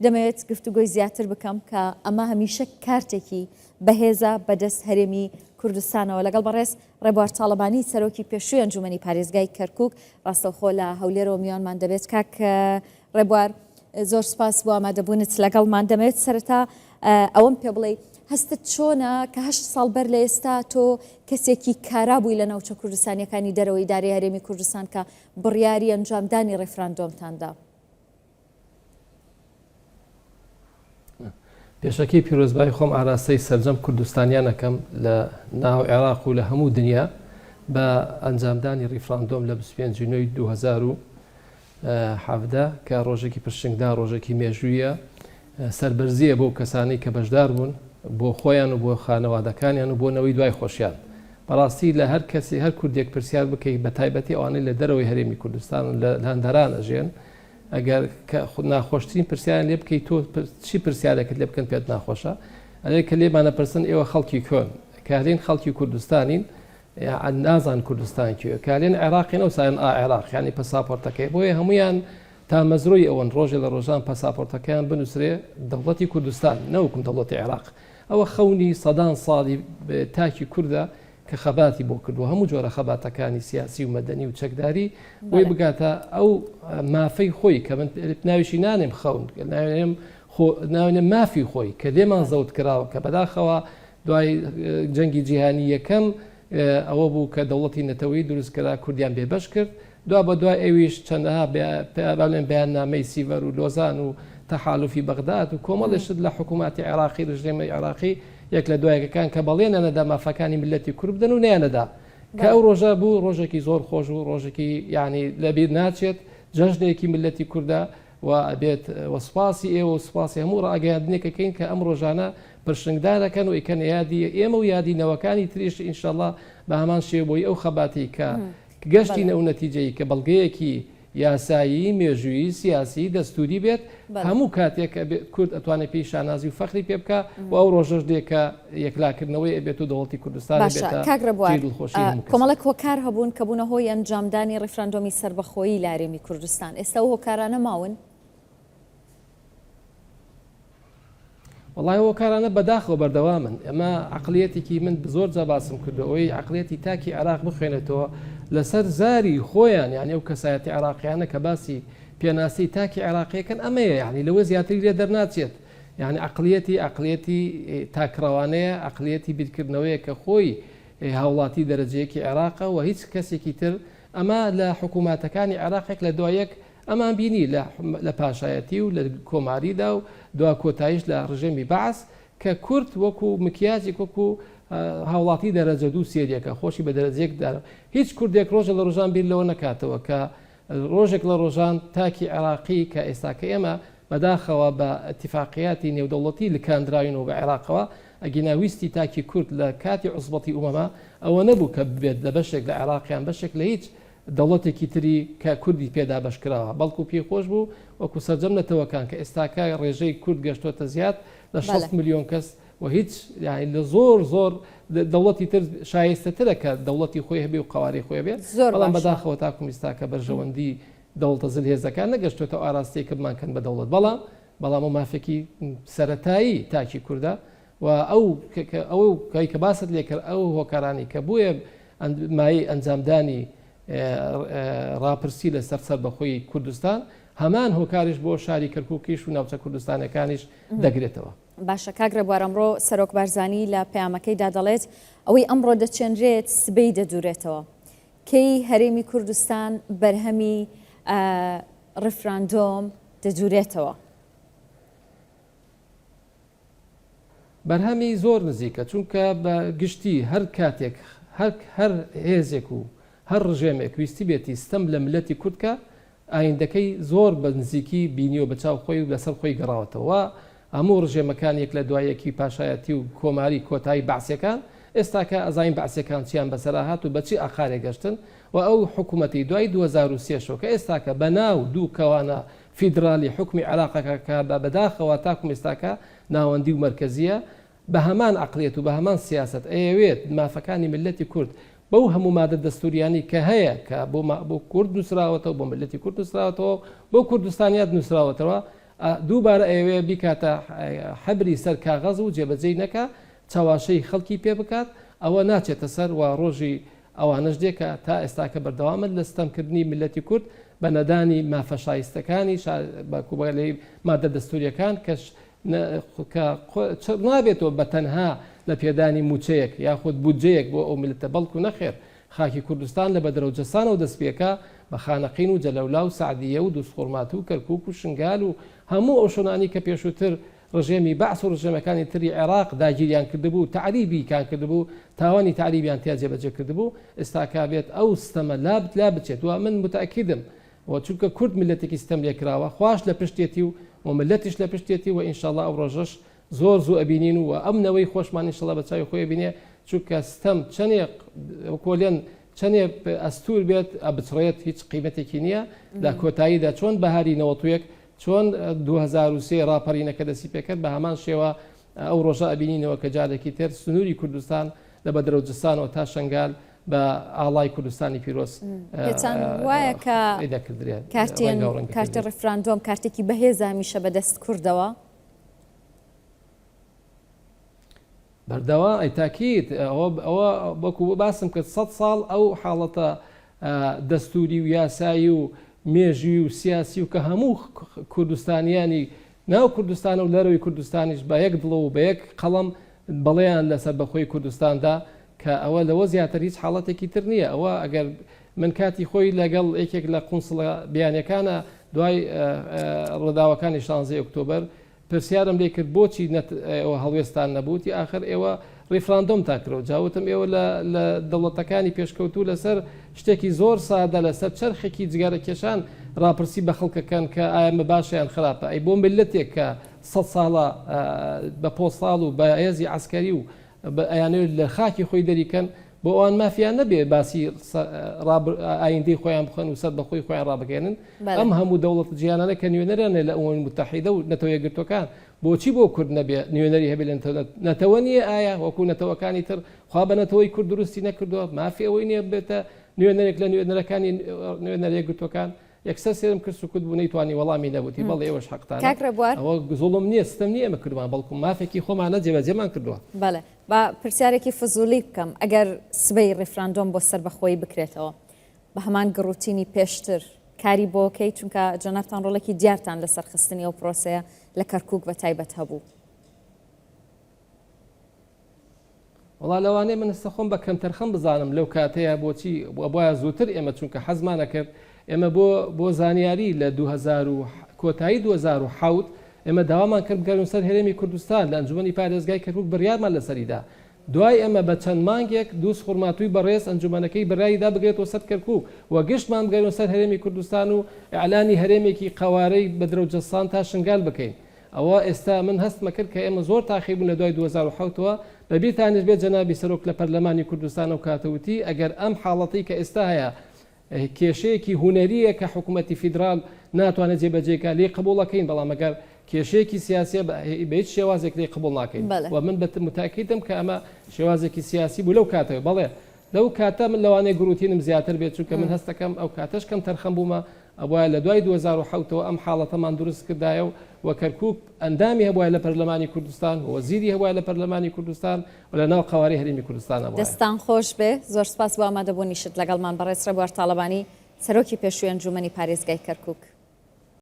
دەمەوێت گفتوگۆی زیاتر بکەم کە ئەمە هەمیشە کارتێکی بەهێزە بەدەست هەرێمی کوردستانەوە. لەگەڵ بەڕێز ڕێبوار تاڵەبانی سەرۆکی پێشووی ئەنجومەنی پارێزگای کەرکوک ڕاستەوخۆ لە هەولێرەوە میوانمان دەبێت. کاک ڕێبوار زۆر سپاس بۆ ئامادەبوونت لەگەڵمان. دەمەوێت سەرەتا ئەوەم پێ بڵێی هەستت چۆنە کە هەشت ساڵ بەر لە ئێستا تۆ کەسێکی کارا بووی لە ناوچە کوردستانیەکانی دەرەوەی ئیدارەی هەرێمی کوردستان کە بڕیاری ئەنجامدانی ڕیفراندۆمتان دا؟ پێشەکی پیرۆزبایی خۆم ئاراستەی سەرجەم کوردستانیان ئەکەم لە ناو عێراق و لە هەموو دنیا بە ئەنجامدانی ڕیفراندۆم لە 25 نۆی 2017 کە ڕۆژێکی پرشنگدار ڕۆژێکی مێژوویە سەربەرزیە بۆ کەسانی کە بەشدار بوون بۆ خۆیان و بۆ خانەوادەکانیان و بۆ نەوەی دوای خۆشیان بەڕاستی لە هەر کەسی هەر کوردێک پرسیار بکەیت بە تایبەتی ئەوانەی لە دەرەوەی هەرێمی کوردستان لە هەندەران ئەژێن ئەگەر کە ناخۆشترین پرسیاریان لێ بکەیت تۆ چی پرسیارێکت لێ بکەن پێت ناخۆشە ئەرێ کە لێمانە پرسن ئێوە خەڵکی کوێن کارین خەڵکی کوردستانین نازان کوردستان کوێ کارێن عێراقی نەوسایان ئا عێراق ینی پەساپۆرتەکەی بۆیە هەمویان تامەزرۆی ئەوەن ڕۆژێ لە ڕۆژان پەساپۆرتەکەیان بنووسرێ دەوڵەتی کوردستان نەوەکم دەوڵەتی عێراق ئەوە خەونی سەدان ساڵی تاکی کوردە کە خەباتی بۆ کردووە، هەموو جۆرە خەباتەکانی سیاسی و مەدەنی و چەکداری بۆی بگاتە ئەو مافەی خۆی کە من ناویشی نانێم خەون، ناوێنێم خۆ ناوێنێم مافی خۆی کە لێمان زەوت کراوە کە بەداخەوە دوای جەنگی جیهانی یەکەم ئەوە بوو کە دەوڵەتی نەتەوەیی دروست کرا کوردیان بێبەش کرد دوا بە دوای ئەویش چەندەها بەڵێن بەیاننامەی سیڤەر و لۆزان و تەحالوفی بەغداد و کۆمەڵێ شت لە حکووماتی عێراقی ڕژێمی عێراقی یەک لە دوایەکەکان کە بەڵێنیان نەدا مافەکانی میللەتی کورد بدەن و نەیانەدا کە ئەو ڕۆژە بوو ڕۆژێکی زۆر خۆش و ڕۆژێکی یعنی لەبیر ناچێت جەژنێکی میللەتی کوردە و ئەبێت و سوپاسی ئێوە و سوپاسی هەموو ڕاگەیاندنێکەکەین کە ئەم ڕۆژانە پرشنگدارەکەن و ئیکەنە یادی ئێمە و یادی نەوەکانی تریش ئینشەڵا بە هەمان شێوە بۆی ئەو خەباتی کە گەشتینە ئەو نەتیجەی کە بەڵگەیەکی یاسایی، مێژوویی، سیاسی، دەستووری بێت، هەموو کاتێک کورد ئەتوانێ پێی شانازی و فەخری پێ بکا و ئەو ڕۆژەش دێ کە یەکلاکردنەوەی ئەبێت و دەوڵەتی کوردستان باشە ئەبێتە کاک ڕێبوار جێی دڵخۆشی هەموو کەسێک. کۆمەڵێک هۆکار هەبوون کە بوونە هۆی ئەنجامدانی ڕیفراندۆمی سەربەخۆیی لە هەرێمی کوردستان، ئێستا ئەو هۆکارانە ماون؟ وەڵای هۆکارانە بەداخەوە بەردەوامن ئەمە عقلیەتێکی من زۆر جا باسم کردو ئەوەی عقلیەتی تاکی عێراق بخوێنێتەوە لەسەر زاری خۆیان یعنی ئەو کەسایەتی عێراقیانە کە باسی پێناسی تاکی عێراقیەکەن ئەمەیە یعنی لەوە زیاتری لێ دەرناچێت یعنی عقلیەتی عقلیەتی تاکڕەوانەیە عقلیەتی بیرکردنەوەیە کە خۆی هاوڵاتی دەرەجەیەکی عێراقە و هیچ کەسێکی تر ئەمە لە حکووماتەکانی عێراقێک لە دوایەک ئەمان بینی لە لە پاشایەتی و لە کۆماریدا و دوا کۆتاییش لە ڕژێمی بەعس کە کورد وەکو مکیاجێک وەکو هاوڵاتی دەرەجە دوو سێریەکە خۆشی بە دەرەجەیەک دارە هیچ کوردێک ڕۆژە لە ڕۆژان بیر لەوە نەکاتەوە کە ڕۆژێک لە ڕۆژان تاکی عێراقی کە ئێستاکە ئێمە بەداخەوە بە ئیتیفاقیاتی نێودەوڵەتی لکاندراوینەوە بە عێراقەوە ئەگینا ویستی تاکی کورد لە کاتی عوزبەتی ئومەما ئەوە نەبوو کە ببێت لە بەشێک لە عێراق یان بەشێک لە هیچ دەوڵەتێکی تری کە کوردی پێ دابەش کراوە بەڵکو پێی خۆش بوو وەکو سەرجەم نەتەوەکان کە ئێستاکە ڕێژەی کورد گەشتۆتە زیاد لە 60 ملیۆن کەس و هیچ یانی لە زۆر زۆر دەوڵەتی تر شایستەترە کە دەوڵەتی خۆی هەبێ و قەوارەی خۆی هەبێ زۆر بەڵام باشە. بەداخەوە تاکوم ئیستاکە بەرژەوەندی دەوڵەتە زلهێزەکان نەگەشتۆتە ئەو ئاراستەیە کە بمانکەن بە دەوڵەت بەڵام بەڵام ئەو مافێکی سەرەتایی تاکی کوردە و ئەو ئەو کەی کە باست لێ کرد ئەو هۆکارانی کە بووە مایەی ئەنجامدانی ڕاپرسی لەسەر سەربەخۆی کوردستان هەمان هۆکاریش بۆ شاری کەرکوکیش و ناوچە کوردستانەکانیش دەگرێتەوە. باشە کاک ڕێبوار ئەمڕۆ سەرۆک بارزانی لە پەیامەکەیدا دەڵێت ئەوەی ئەمڕۆ دەچێنرێت سبەی دەدورێتەوە. کەی هەرێمی کوردستان بەرهەمی ڕیفراندۆم دەدورێتەوە؟ بەرهەمی زۆر نزیکە، چونکە بە گشتی هەر کاتێک هەر هەر هێزێک و هەر ڕژێمێک ویستبێتی ستەم لە مللەتی کورد کا، ئایندەکەی زۆر بە نزیکی بینیوە بە چاو خۆی و لەسەر خۆی گەڕاوەتەوە. هەموو ڕژێمەکان یەک لە دوای یەکی پاشایەتی و کۆماری کۆتایی بەعسیەکان، ئێستاکە ئەزانین بەعسیەکان چیان بەسەرا هات و بە چی ئاقارێک گەشتن و ئەو حکومەتی دوای 2003 شەوە کە ئێستاکە بە ناو دوو کەوانە فیدرالی حوکمی عێراقەکە کە بە بەداخەوە تاکوم ئێستاکە ناوەندی و مەرکەزیە بە هەمان عەقلیەت و بە هەمان سیاسەت ئەیەوێت مافەکانی میللەتی کورد بەو هەموو مادە دەستوریانەی کە هەیە کە بۆ بۆ کورد نوسراوەتەوە بۆ میللەتی کورد نوسراوەتەوە بۆ کوردستانیات نوسراوەتەوە. دووبارە ئەیەوێ بیکاتە حەبری سەر کاغەز و جێبەجێی نەکا، چەواشەی خەڵکی پێ بکات، ئەوە ناچێتە سەر و ڕۆژی ئەوانەش دێ کە تا ئێستاکە بەردەوامن لە ستەمکردنی میللەتی کورد بە نەدانی مافە شایستەکانی بە کوبەلەی مادە دەستوریەکان کەش کە چڕ نابێتەوە بە تەنها لە پێدانی موچەیەک یاخود بودجەیەک بۆ ئەو میللەتە بەڵکو نەخێر خاکی کوردستان لە بەدرەو جەسانەوە دەست پێکا بە خانەقین و جەلەولا و سەعدیە و دوزخورماتوو و کەرکوک و شنگال و هەموو ئەو شوێنانەی کە پێشووتر ڕژێمی بەعس و ڕژێمەکانی تری عێراق داگیریان کردبوو و تەعریبی کان کردبوو تاوانی تەعریبیان تیا جێبەجێ کردبوو ئێستاکا بێت ئەو ستەمە لا لا بچێت و من متەئکیدم و چونکە کورد میللەتێکی ستەم لێکراوە خواش لە پشتێتی و و میللەتیش لە پشتێتی و ئینشاڵڵا ئەو ڕۆژەش زۆر زوو ئەبینین و ئەم نەوەی خۆشمان ئینشاڵڵا بە چاوی خۆی ئەبینێ چونکە ستەم چەنێ وەکۆلێن چەنێ ئەستور بێت ئەبچڕێت هیچ قیمەتێکی نییە لە کۆتاییدا چۆن بەهاری نەوەتویەک چۆن 2023 ڕاپەرینەکە دەستی پێکرد بە هەمان شێوە ئەو ڕۆژە ئەبینینەوە کە جارێکی تر سنووری کوردستان لە بەدرەوجستانەوە تا شنگال بە ئاڵای کوردستانی پیرۆز پێتان وایە کە دەکردرێت کارتی ڕیفراندۆم کارتێکی بەهێزە هەمیشە بەدەست کوردەوە؟ بەردەوا ئەی تاکید ئەوە ئەوە وەکو باسم کرد سەد ساڵ ئەو حاڵەتە دەستوری و یاسایی و مێژووی و سیاسی و کە هەموو کوردستانیانی ناو کوردستان و لەرەوەی کوردستانیش بە یەک دڵ و بە یەک قەڵەم بەڵێیان لەسەر بەخۆی کوردستاندا کە ئەوە لەوە زیاتر هیچ حاڵەتێکی تر نییە ئەوە ئەگەر من کاتی خۆی لەگەڵ یەکێک لە قونسڵە بیانەکانە دوای ڕووداوەکانی 16 ئۆکتۆبەر پرسیارم لێ کرد بۆچی نەت ئێوە هەڵوێستان نەبوو وتی ئاخر ئێوە ڕیفراندۆمتان کردوە جا وتم ئێوە لە لە دەوڵەتەکانی پێشکەوتوو لەسەر شتێکی زۆر سادە لەسەر چەرخێکی جگەرە کێشان ڕاپرسی بە خەڵکەکەن کە ئایا مە باشە یان خراپە ئەی بۆ میللەتێک کە سەد ساڵە بە پۆستاڵ و بە هێزی عەسکەری و ئەیانەوێت لە خاکی خۆی دەریکەن بۆ ئەوان مافیان نەبێ باسی ئایندەی خۆیان بخەن و سەر بەخۆی خۆیان ڕابگەێنن ئەم هەموو دەوڵەت جیانانە کە نوێنەرانە لە ئومەمی موتەحیدە و نەتەوە یەکگرتوەکان بۆچی بۆ کورد نەبێ نوێنەری هەبێ لە نەتەوە نییە ئایا وەکو نەتەوەکانی تر خوا بە نەتەوەی کورد دروستی نەکردووە مافی ئەوەی نییە بێتە نوێنەرێک لە نوێنەرەکانی نوێنەر یەکگرتوەکان یەکسەر سێرم کرد سکوت بوو نەیتوانی وەڵامی نەبووتی بەڵێ ئێوەش حەقتانە کاک ڕێبوار ئەوە زوڵم نییە ستەم نییە ئێمە کردمان بەڵکو مافێکی خۆمانە جێبەجێمان کردووە. بەڵێ با پرسیارێکی فزولی بکەم ئەگەر سبەی ڕیفراندۆم بۆ سەربەخۆیی بکرێتەوە بە هەمان گڕوتینی پێشتر کاری بۆ کەی چونکە جەنابتان ڕۆڵێکی دیارتان لە سەرخستنی ئەو پرۆسەیە لە کەرکوک بە تایبەت هەبوو. وەڵا لەوانەیە من ئێستا خۆم بە کەمتەرخەم بزانم لەو کاتەیە بۆچی ئەبوایە زووتر ئێمە چونکە حەزمان ئەکرد ئێمە بۆ بۆ زانیاری لە 2000 و کۆتایی 2007 ئێمە داوامان کرد بگەڕێن سەر هەرێمی کوردستان لە ئەنجومەنی پارێزگای کەرکوک بڕیارمان لەسەریدا دوای ئێمە بە چەند مانگێک دووس خورماتووی بەڕێز ئەنجومەنەکەی بڕیاری دا بگرێتەوە سەر کەرکوک و گشتمان بگەرێنەوە سەر هەرێمی کوردستان و ئیعلانی هەرێمێکی قەوارەی بەدرەوجەسان تا شنگال بکەین ئەوە ئێستا من هەستمەکرد کە ئێمە زۆر تاخیر بوون لە دوای 2007 ەوە، بە بیرتانیش بێت جەنابی سەرۆک لە پەرلەمانی کوردستان ئەو کاتە وتی ئەگەر ئەم حاڵەتەی کە ئێستا هەیە کێشەیەکی هونەرییە کە حکومەتی فیدرال ناتوانێت جێبەجێی کات لێی قبوڵ ئەکەین بەڵام ئەگەر کێشەیەکی سیاسیە بە هیچ شێوازێک لێی قبوڵ ناکەین و من متەئکیدم کە ئەمە شێوازێکی سیاسی بوو لەو کاتەوە بەڵێ لەو کاتە من لەوانەیە گڕوتینم زیاتر بێت چونکە من هەستەکەم ئەو کاتەش کەم تەرخەم بوومە ئەبوایە لە دوای 2007 ەوە ئەم حاڵەتەمان دروست کردایە و و کەرکوک ئەندامی هەبوایە لە پەرلەمانی کوردستان و وەزیری هەبوایە لە پەرلەمانی کوردستان و لە ناو قەوارەی هەرێمی کوردستان ئەبوایە. دەستان خۆش بێ زۆر سپاس بۆ ئامادەبوونیشت لەگەڵمان بەڕێز ڕێبوار تاڵەبانی سەرۆکی پێشووی ئەنجوومەنی پارێزگای کەرکوک.